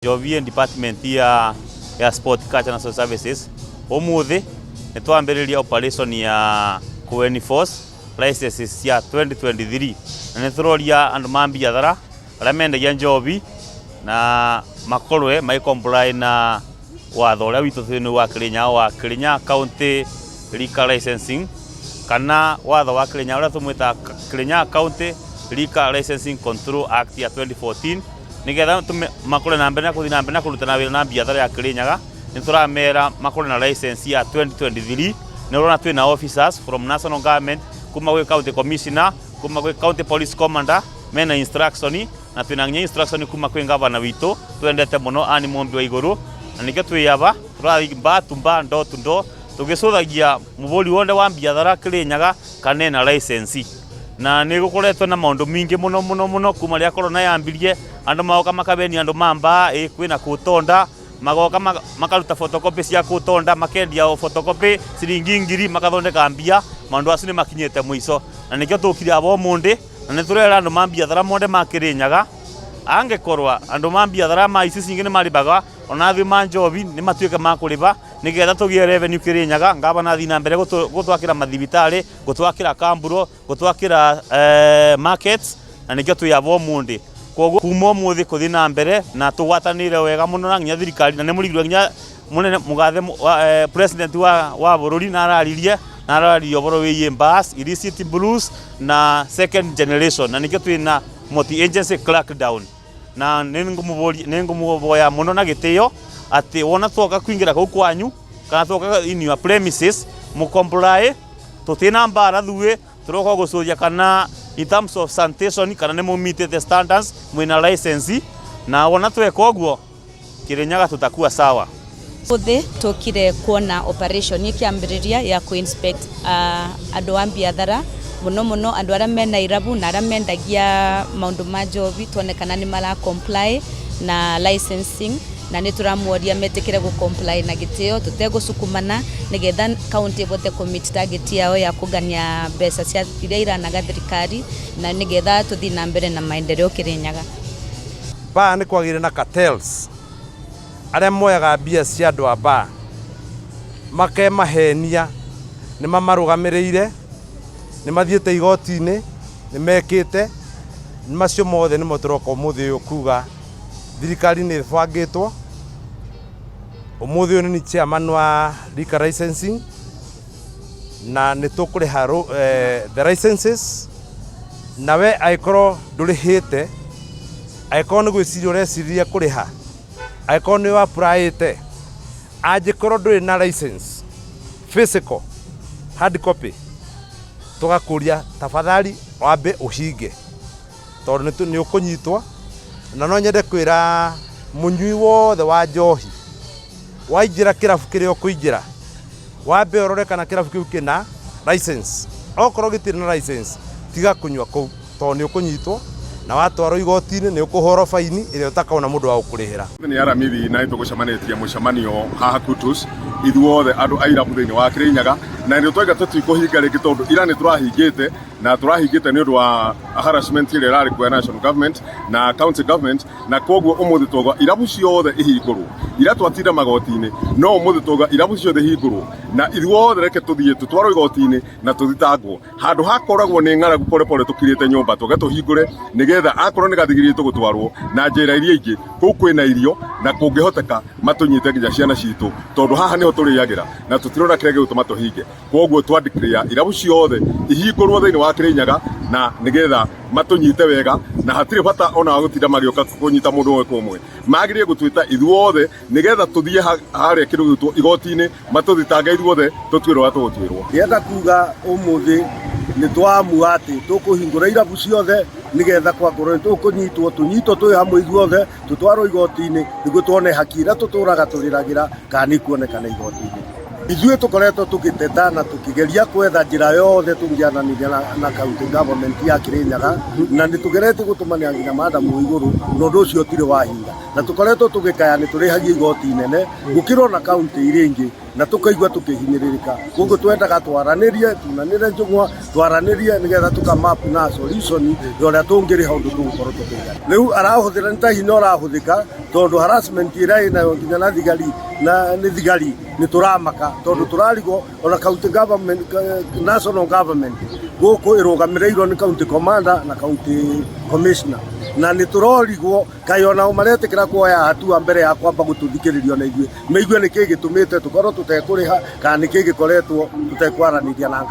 Njovi department ya Sport, Culture na Social Services, umuthi nĩ twambĩrĩria operation ya ku enforce licenses cia 2023, na nĩ tũroria andũ ma biathara arĩa mendagia njovi na makorwe magĩ comply na watho ũrĩa witũ twĩ wa Kirinyaga, wa Kirinyaga County Liquor Licensing, kana watho wa Kirinyaga ũrĩa tũmwĩtaga Kirinyaga County Liquor Licensing Control Act ya 2014, nigetha makorwe na mbere na kuthi na mbere na kũrutana wĩra na biathara ya Kirinyaga. Nĩ tũramera makorwe na license ya 2023. Nĩ ũrona twĩna officers from national government, kuma gwĩ county commissioner, kuma gwĩ county police commander, mena instruction, na twĩna nginya instruction kuma kwĩ gavana witũ twendete mũno, ani Mumbi wa Igũrũ. Na nĩkĩo twĩ aba tũrathiĩ bar to bar, door to door, tũgĩcũthagia mũbũri wothe wa biathara Kirinyaga kana ena license. Na nĩ gũkoretwo na maũndũ mingĩ mũno mũno mũno kuma rĩrĩa corona yambirie. Andũ magoka makabenia andũ ma mbaa ĩ kwĩna kũtonda, magoka makaruta photocopy cia kũtonda, makendia o photocopy ciringi 1000, makathondeka mbia. Maũndũ acio nĩ makinyĩte mũico, na nĩkĩo tũkire aba ũmũthĩ. Na nĩ tũrera andũ ma biathara mothe ma Kirinyaga, angĩkorwa andũ ma biathara ma ici cingĩ nĩ marĩbaga, ona athuĩ ma njovi nĩ matuĩke ma kũrĩba, nĩgetha tũgĩe revenue Kirinyaga. Ngavana athiĩ na mbere gũtwakĩra mathibitarĩ, gũtwakĩra kamburo, gũtwakĩra markets, na nĩkĩo twĩ aba ũmũthĩ. Koguo kuma ũmũthĩ kũthiĩ na mbere na tũgwatanĩire wega mũno na nginya thirikari, na nĩ mũrigirwo nginya mũnene mũgathe president wa bũrũri na araririe ũhoro wĩgiĩ bars, illicit brews na second generation, na nĩkĩo twĩna multi agency crackdown. Na nĩ ngũmũboya mũno na gĩtĩo atĩ wona twoka kũingĩra kũu kwanyu kana twoka in your premises, mũ comply. Tũtina mbara thuĩ, tũroka gũcũria kana in terms of sanitation kana nĩ mũmitĩte standards, mwĩna license. Na wona tweka ũguo, Kirinyaga tutakuwa sawa. Ũthĩ tũkire kuona operation ĩkĩambĩrĩria ya kũ-inspect andũ a biathara, mũno mũno andũ arĩa mena irabu na arĩa mendagia maũndũ ma njovi, tuone kana nĩ mara comply na licensing. Na nĩ tũramoria metĩkĩre gũ comply na gĩtĩo, tũtegũcukumana, nĩgetha county ĩbote kũ meet target yao ya kũgania mbeca cia iria iranaga thirikari, na nĩgetha tũthiĩ na mbere na maendeleo Kirinyaga. Baa nĩ kwagĩire na cartels arĩa moyaga mbia cia andũ a baa, makemahenia nĩ mamarũgamĩrĩire, nĩ mathiĩte igoti-inĩ, nĩ mekĩte macio mothe. Nĩmo tũroka ũmũthĩ ũyũ kuga thirikari nĩ ĩbangĩtwo. Ũmũthĩ ũyũ nĩ ni chairman wa liquor licensing, na nĩ tũkũrĩha the licenses. Na we angĩkorwo ndũrĩhĩte, angĩkorwo nĩ gwĩciria ũreciria kũrĩha, angĩkorwo nĩ applyĩte, angĩkorwo ndũrĩ na license physical hard copy, tũgakũria tafadhali wambe ũhinge, tondũ nĩ ũkũnyitwo. Na no nyende kwĩra mũnyui wothe wa njohi, waingĩra kĩrabu kĩrĩa ũkũingĩra, wambe ũrore kana kĩrabu kĩu kĩna license. Okorwo gĩtirĩ na license, tiga kũnyua kũu, tondũ nĩ ũkũnyitwo, na watwarwo igoti-inĩ nĩ ũkũhũrwo baini ĩrĩa ũtakaona mũndũ wa gũkũrĩhĩra. Nĩ Aramithi, na nĩtũgũcemanĩtie mũcemanio haha Kutus, ithuothe andũ a irabu thĩinĩ wa Kirinyaga, na nĩ twaiga tũtikũhinga rĩngĩ, tondũ ira nĩ tũrahingĩte, na tũrahingĩte nĩ ũndũ wa harassment ĩrĩa ĩrarĩ kuo ya national government na county government. Na koguo ũmũthĩ twauga irabu ciothe ihingũrwo. Ira twatinda magoti-inĩ, no ũmũthĩ twauga irabu ciothe ihingũrwo, na ithuothe reke tũthiĩ tũtwarwo igoti-inĩ na tũthitangwo handũ hakoragwo nĩ ng'aragu polepole tũkirĩte nyũmba. Twauga tũhingũre nĩgetha akorwo nĩ gathigiri tũgũtwarwo na njĩra iria ingĩ kũu kwĩna irio, na kũngĩhoteka matũnyite nginya ciana citũ, tondũ haha nĩho tũrĩagĩra na tũtirona kĩrĩa gĩgũtũma tũhinge. Koguo twandĩkĩrĩa irabu ciothe ihingũrwo thĩinĩ wa Kirinyaga, na nĩgetha matũnyite wega, na hatirĩ bata ona wa gũtinda magĩũka kũnyita mũndũ ũmwe kwa ũmwe. Magĩrĩire gũtwĩta ithuothe nĩgetha tũthiĩ harĩa kĩndũ gĩgwĩtwo igoti-inĩ, matũthitange ithuothe, tũtuĩrwo ũrĩa tũgũtuĩrwo. Ndĩrenda kuga ũmũthĩ nĩ twamua atĩ tũkũhingũra irabu ciothe, nĩgetha kwakorwo nĩ tũkũnyitwo, tũnyitwo twĩ hamwe ithuothe, tũtwarwo igoti-inĩ, nĩguo tuone haki ĩrĩa tũtũraga tũrĩragĩra kana nĩ ikuonekana igoti-inĩ. Ithuĩ tũkoretwo tũgĩteta na tũkĩgeria gwetha njĩra yothe tũngĩananĩria na county government ya Kirinyaga, na nĩ tũgeretie gũtũmanĩra nginya madamu igũrũ, na ũndũ ũcio ũtirĩ wahinga. Na tũkoretwo tũgĩkaya nĩ tũrĩhagia igoti inene gũkĩra ona kaunti iria ingĩ. Na tukaigua tukihinyĩrĩrĩka. Koguo twendaga twaranĩrie, tunanĩre njũng'wa, twaranĩrie nĩgetha tũkamapu na solution ya ũrĩa tũngĩrĩha ũndũ tũgũkorwo tũkĩigana. Rĩu arahũthĩra nĩ ta hinya ũrahũthĩka, tondũ harassment ĩrĩa ĩnayo nginya na thigari na nĩ thigari nĩ tũramaka, tondũ tũrarigwo ona county government, national government gũkũ ĩrũgamĩrĩirwo nĩ county commander na county commissioner, na nĩ tũrorigwo kaĩ onao maretĩkĩra kuoya hatua mbere ya kwamba gũtũthikĩrĩria na ithuĩ maigue nĩkĩ gĩtũmĩte tũkorwo tũtekũrĩha, kana nĩkĩ gĩkoretwo tũtekwaranĩria na.